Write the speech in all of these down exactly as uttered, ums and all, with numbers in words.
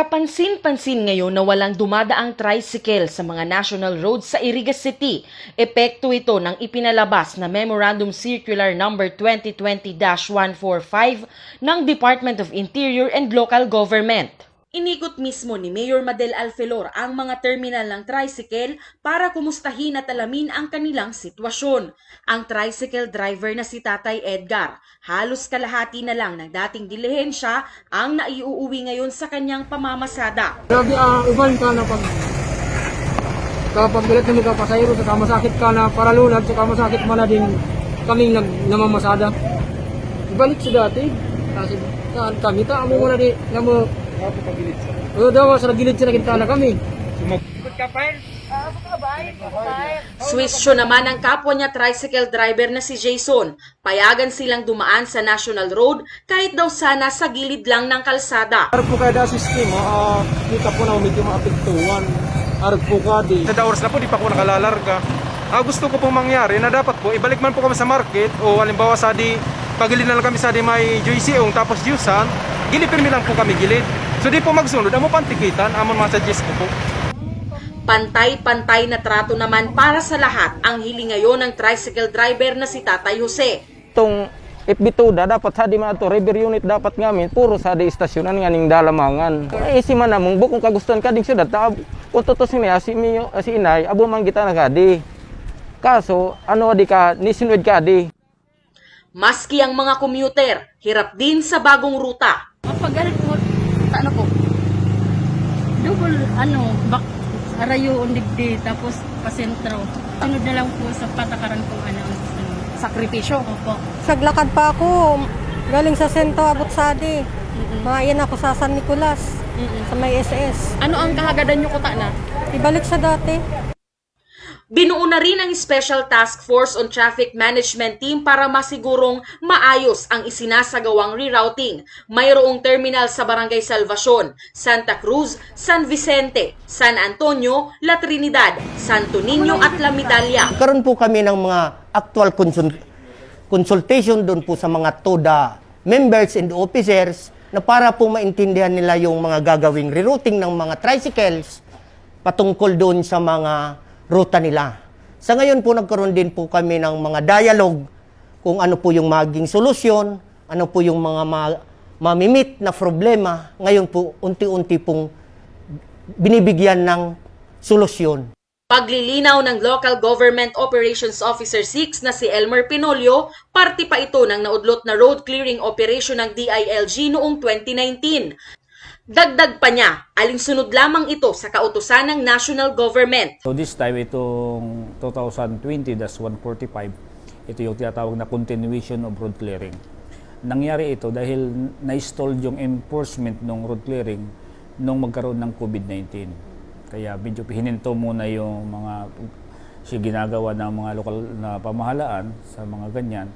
Pansin-pansin ngayon na walang dumadaang tricycle sa mga national roads sa Iriga City. Epekto ito ng ipinalabas na Memorandum Circular Number twenty twenty dash one four five ng Department of Interior and Local Government. Inikot mismo ni Mayor Madel Alfelor ang mga terminal ng tricycle para kumustahin at alamin ang kanilang sitwasyon. Ang tricycle driver na si Tatay Edgar, halos kalahati na lang ng dating dilihensya ang naiuuwi ngayon sa kanyang pamamasada. Grabe, ah, iban ka na pag, kapag galit na may kapasahero, saka masakit ka na paralunad, saka masakit man na din kaming nag-, namamasada. Ibalik sa dati. Kasi saan kami, ta, amo mo na di, na mo. Ako pagilid sa. Oo, daw, sa nagilid sa nakita na kami. Sumag- Good ka, Pile? Suwisyo naman ang kapwa niya tricycle driver na si Jason. Payagan silang dumaan sa National Road kahit daw sana sa gilid lang ng kalsada. Arog po kada sistema, ah, kita po na medyo maapektuhan. Arog po kadi. Kada oras na po, di pa po nakalalarga. Ah, gusto ko pong mangyari na dapat po, ibalik man po kami sa market o halimbawa sa di, pagilid na lang kami sa di may Joy Siong, tapos Yusan, gilid pirmi lang po kami gilid. So di po magsunod, amo pantikitan, amon mga suggest ko po. Pantay-pantay na trato naman para sa lahat ang hiling ngayon ng tricycle driver na si Tatay Jose. Itong F B Toda, dapat sa di man ito, rever unit dapat ngamin, puro sa di istasyonan nganing dalamangan. Eh, si Manamong, bukong kagustuhan kading syudad, ta, kung tutusin niya, si Miyo, si Inay, abo man kita nagadi. Kaso, ano di ka, nisinwed ka di. Maski ang mga commuter, hirap din sa bagong ruta. Mapagalit po, ano po, double, ano, back, arayoon digdi, tapos pasentro. Sunod na lang po sa patakaran kung ano ang gusto mo. Sakripisyo. Opo. Naglakad pa ako, galing sa sentro, abot sadi. Mm-mm. Mayan ako sa San Nicolas, Mm-mm. sa may S S. Ano ang kahagadan nyo kuta na? Ibalik sa dati. Binuo na rin ang Special Task Force on Traffic Management Team para masigurong maayos ang isinasagawang rerouting. Mayroong terminal sa Barangay Salvacion, Santa Cruz, San Vicente, San Antonio, La Trinidad, Santo Niño at La Medalla. Nagkaroon po kami ng mga actual consul-, consultation doon po sa mga TODA members and officers na para po maintindihan nila yung mga gagawing rerouting ng mga tricycles patungkol doon sa mga ruta nila. Sa ngayon po, nagkaroon din po kami ng mga dialogue kung ano po yung maging solusyon, ano po yung mga ma-, mamimit na problema. Ngayon po, unti-unti pong binibigyan ng solusyon. Paglilinaw ng Local Government Operations Officer six na si Elmer Pinolio, parte pa ito ng naudlot na road clearing operation ng D I L G noong twenty nineteen. Dagdag pa niya, alinsunod lamang ito sa kautusan ng national government. So this time, itong two thousand twenty dash one forty-five, ito yung tinatawag na continuation of road clearing. Nangyari ito dahil na-stall yung enforcement ng road clearing nung magkaroon ng COVID nineteen. Kaya medyo hininto muna yung mga si ginagawa ng mga lokal na pamahalaan sa mga ganyan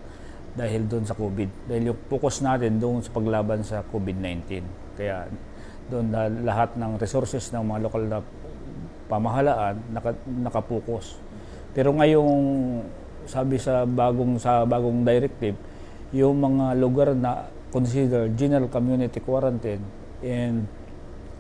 dahil doon sa COVID. Dahil yung focus natin doon sa paglaban sa COVID nineteen. Kaya doon na lahat ng resources ng mga lokal na pamahalaan naka-, nakapokus. Pero ngayong sabi sa bagong, sa bagong directive, yung mga lugar na consider general community quarantine and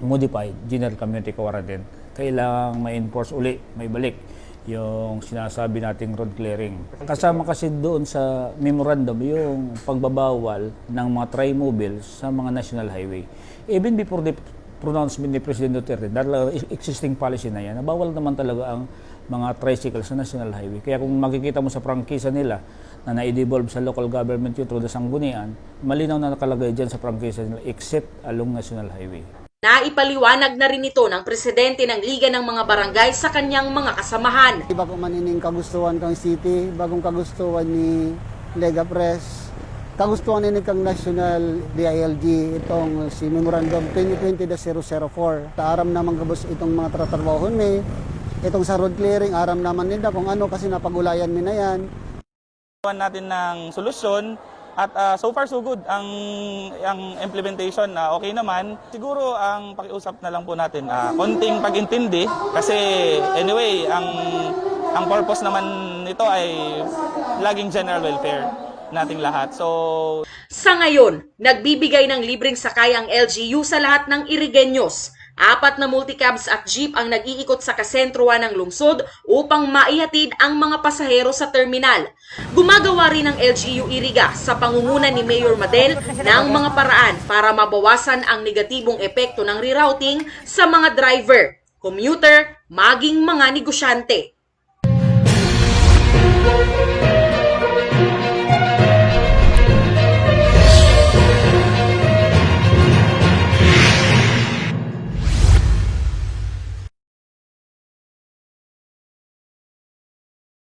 modified general community quarantine, kailangang ma-enforce uli, may balik yung sinasabi nating road clearing. Kasama kasi doon sa memorandum yung pagbabawal ng mga trimobiles sa mga national highway. Even before the pronouncement ni President Duterte, dahil existing policy na yan, nabawal naman talaga ang mga tricycle sa national highway. Kaya kung makikita mo sa prangkisa nila na na-devolve sa local government yun through the sanggunian, malinaw na nakalagay dyan sa prangkisa nila, except along national highway. Naipaliwanag na rin ito ng presidente ng Liga ng mga Barangay sa kanyang mga kasamahan. Iba ko man ining kagustuhan kang city, bagong kagustuhan ni Lega Press, kagustuhan ini kang National D I L G, itong si Memorandum twenty twenty dash zero zero four. Aram naman gabos itong mga tratrabahon mi, itong sa road clearing, aram naman ninda kung ano kasi napag-ulayan mi na yan. Gawan natin ng solusyon at, ah, so far so good ang, ang implementation na okay naman. Siguro ang pakiusap na lang po natin, ah, konting pag-intindi kasi anyway, ang, ang purpose naman nito ay laging general welfare nating lahat. So, sa ngayon, nagbibigay ng libreng sakay ang L G U sa lahat ng Irigenyos. Apat na multicabs at jeep ang nag-iikot sa kasentrohan ng lungsod upang maihatid ang mga pasahero sa terminal. Gumagawa rin ang L G U Iriga sa pangunguna ni Mayor Madel ng mga paraan para mabawasan ang negatibong epekto ng rerouting sa mga driver, commuter, maging mga negosyante.